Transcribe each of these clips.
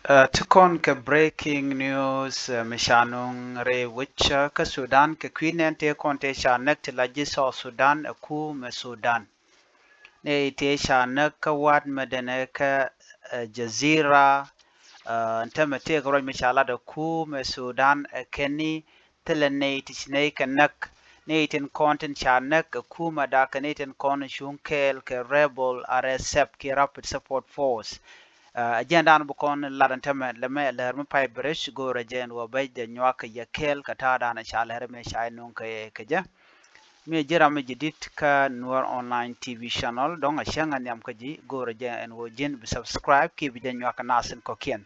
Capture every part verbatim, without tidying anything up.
Ɛ, ti kɔn kɛ breaking news, ɛ, mi ca nuŋ rɛy wec, ɛ, kä Sudan kɛ kui̱ nɛn tëë kɔn tëë ca näk ti la ji̱ South Sudan, ɛ, kumɛ Sudan. Nɛy tëë ca näk kä wa̱a̱t mɛ denɛ kä, ɛ, Jazeera, ɛ, ɛn täämɛ tëëkɛ ruac mi ca lat ɛ kumɛ Sudan, ɛ, kɛn ni thilɛ nɛy ti ci nɛy kɛ näk, nɛy tin kɔn tin ca näk ɛ kumɛ da kɛ nɛy tin kɔn cuŋ kɛɛl kɛ rebel R S F kiɛ Rapid Support Force. Ɛ, ɛ jɛn dan bi kɔn lat ɛn täämɛ lɛ mɛ lär mi pay bi rɛc go̱o̱rɛ jɛ ɛn wä bɛc dɛ nyuak kɛ yɛ kɛɛl kɛ ta̱a̱ dan ca lär mi ca nuŋ kɛ, kɛ jɛ. Mi ji̱ ram mi ji̱ di̱t kä Nuer Online T V channel, dɔ̱ŋ a cäŋ a nhiam kä ji̱, go̱o̱rɛ jɛ ɛn wä ji̱n bi subscribe kiɛ bi jɛ nyuak kɛ nath in kɔ̱kiɛn.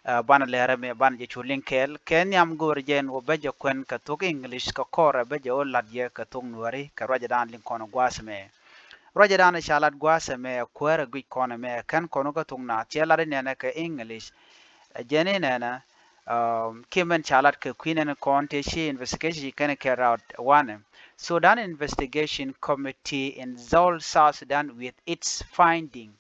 Ɛ, banɛ lɛrɛ mi banɛ jɛ cu link kɛɛl kɛ nhiam, go̱o̱rɛ jɛ ɛn wä bä jɛ kuɛn kɛ thok English kɛ kɔrɛ bä jɛ wä lat yɛ kɛ thok Nuɛri kɛ ruacɛ dan link kɔn gua̱a̱th mɛ. Ruacɛ dan ca lat gua̱a̱th mɛ kuäärɛ guic kɔn mɛ kɛn kɔn kä thok nath cɛ lat inɛnɛ kɛ English. Ɛ jɛn inɛnɛ, um, kiɛ mɛn ca lat kɛ kui̱ nɛn kɔn tëë ci investigation ci kɛn carry out wanɛ. Sudan Investigation Committee involved South Sudan with its finding.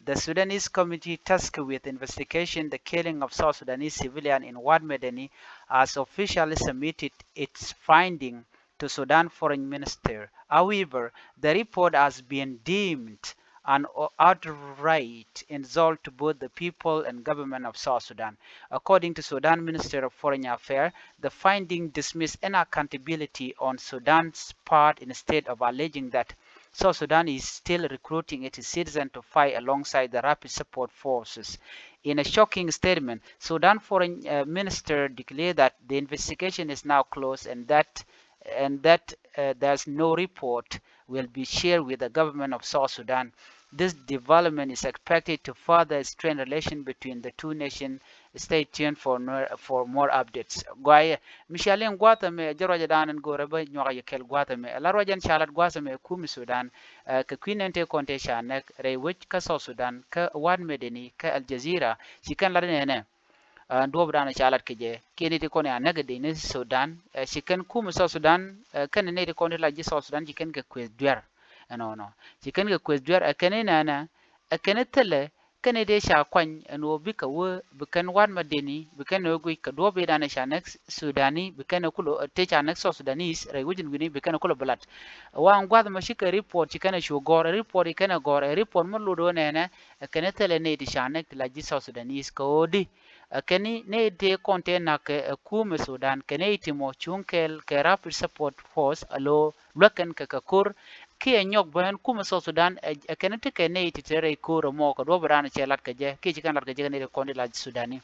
The Sudanese committee tasked with investigation the killing of South Sudanese civilian in Wad Medani has officially submitted its finding to Sudan foreign minister. However, the report has been deemed an o-, outright insult to both the people and government of South Sudan. According to Sudan Minister of Foreign Affairs, the finding dismissed inaccountability on Sudan's part instead of alleging that South Sudan is still recruiting its citizens to fight alongside the Rapid Support Forces. In a shocking statement, Sudan foreign, uh, minister declared that the investigation is now closed and that, and that, uh, there's no report will be shared with the government of South Sudan. This development is expected to further strain relation between the two nations. Stay tuned for, for more updates. Guayɛ, mi cia liŋ gua̱a̱th ɛmɛ, jɛ ruacɛ dan ɛn go̱o̱rɛ bä nyuak yɛ kɛl gua̱a̱th ɛmɛ. La ruacɛ ɛn ca lat gua̱a̱th ɛmɛ ɛ kum Sudan, ɛ, kɛ kui̱ nɛn tëë kɔn tëë ca näk rɛy wec kä South Sudan, kä Wad Medani, kä Al Jazeera, ci kɛn lat inɛnɛ. Ɛ, duɔ̱ɔ̱p dan ca lat kɛ jɛ kiɛ ni ti kɔn ya näk dee ni Sudan, ɛ, ci kɛn kum South Sudan, ɛ, kɛn ni ti kɔn ti la ji̱ South Sudan ci kɛn kɛ kueth duer. Ɛnɔnɔ ci kɛn kɛ kueth duer, ɛ, kɛn inɛnɛ, ɛ, kɛn thilɛ kɛn dee ca kuany ɛn ɣöö bikɛ wä bi kɛn Wad Medani, bi kɛn ɣä guic kɛ duɔ̱ɔ̱p i̱ dan ca näk Sudani, bi kɛn kulɛ tëë ca näk South Sudanese rɛy wec in wi̱ni, bi kɛn kulɛ bi lat. Wa ɛn gua̱th mɔ cikɛ report ci kɛn cu gɔ̱r, report i̱ kɛn gɔ̱r ɛ report mi lot ɣöö nɛnɛ ɛ kɛn thilɛ nɛy ti ca näk ti la ji̱ South Sudanese kɛ ɣöö di ɛ kɛn nɛy tëë kɔn tëë näk ɛ kumɛ Sudan kɛ nɛy ti mɔ cuŋ kɛɛl kɛ Rapid Support Force alo luäk kɛn kɛ kɛ ko̱r. Kiɛ nyɔk bä ɛn kumɛ South Sudan ɛ, ɛ kɛn ti kɛ nɛy ti te rɛy ko̱r ɛmɔ kɛ duɔ̱ɔ̱p ran cɛ lat kɛ jɛ kiɛ ci kɛn lat kɛ jɛ kɛ nɛy ti kɔn ti la Sudani.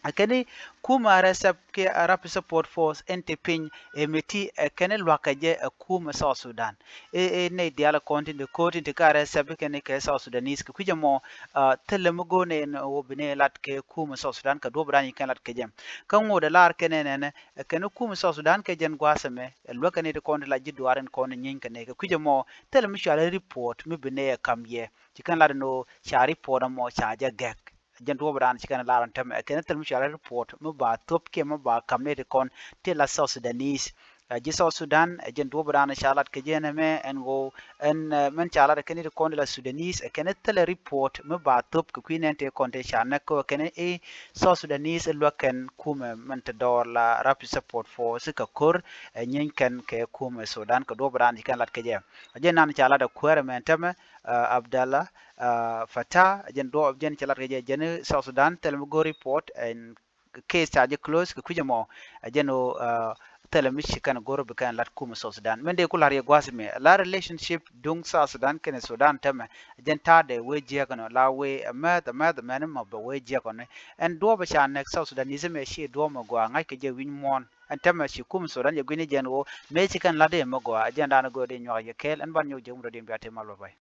Ɛ kɛn kumɛ R S F kiɛ Rapid Support Force ɛn ti piny ɛ miti ɛ kɛn luäk kɛ jɛ ɛ kumɛ South Sudan. Ɛ, ɛ nɛy diaal kɔn tin ti ko̱r tin ti kɛ R S F kɛn kɛ South Sudanese kɛ kui̱c ɛmɔ, ah, thilɛ mi go̱o̱r nɛ ɛn ɣöö bi nɛ lat kɛ kumɛ South Sudan kɛ duɔ̱ɔ̱p ran ci kɛn lat kɛ jɛ. Kä ŋot ɛ lar kɛn ɛnɛnɛ ɛ kɛn kumɛ South Sudan kɛ jɛn gua̱a̱th ɛmɛ ɛ luäk kɛn ti kɔn ti la ji̱ duaar in kɔn nyieeny kɛn kɛ kui̱c ɛmɔ thilɛ mi cɔal report mi bi nɛ ɛ ka̱m yɛ. Ci kɛn lat ɛn ɣöö ca report ɛmɔ ca jɛ gɛk. Jɛn duɔ̱ɔ̱p dan ci kɛn lar ɛn tɛmɛ ɛ kɛn thilɛ mi cɔal report mi ba thop kiɛ mi ba ka̱m nɛ ti kɔn ti la South Sudanese. Ɛ ji̱ South Sudan ɛ jɛn duɔ̱ɔ̱p dan ca lat kɛ jɛ ɛn ɛmɛ ɛn ɣöö ɛn, ɛ, mɛn ca lat ɛ kɛn ti kɔn ti la Sudanese ɛ kɛn thilɛ report mi ba thop kɛ kui̱ nɛn ti kɔn ti ca näk kɛ ɣöö kɛn i̱ South Sudanese i̱ luäk kɛn kumɛ mɛn ti dɔɔr la Rapid Support Force kɛ ko̱r ɛ nyieeny kɛn kɛ kumɛ Sudan kɛ duɔ̱ɔ̱p dan ci kɛn lat kɛ jɛ. Ɛ jɛn nan ca lat ɛ kuäärɛ mɛn tɛmɛ, ɛ, Abdallah, ɛ, Fattah, ɛ jɛn duɔ̱ɔ̱p jɛn ca lat kɛ jɛ jɛn i̱ South Sudan thilɛ mi go̱r report ɛn case ca jɛ close kɛ kui̱c ɛmɔ. Ɛ jɛn ɣöö, ɛ, thilɛ mi ci kɛn go̱r bi kɛn lat kumɛ South Sudan. Mɛn dee ku la̱r yɛ gua̱a̱th mɛ la relationship duŋ South Sudan kɛnɛ Sudan tɛmɛ. Ɛ jɛn ta̱a̱dɛ wee jiäk ɛnɔ la wee ɛ mɛth ɛ mɛth ɛ mɛn mɔ bɛ wee jiäk ɛnɔ. Ɛn duɔ̱ɔ̱p ɛ ca näk South Sudan i̱ thimɛ ci duɔ̱ɔ̱p mɛ gɔaa ŋa̱c kɛ jɛ wi̱ny muɔ̱ɔ̱n. Ɛn tɛmɛ ci kumɛ Sudan jɛ gui̱n i̱ jɛn ɣöö mëë ci kɛn lat i̱ mɛ gɔaa ɛ jɛn da̱a̱n ɛ go̱o̱r i̱ nyuak yɛ kɛɛl ɛn ban nyɔk jɛ wum rɔ diɛn bia tëë mal bä bay.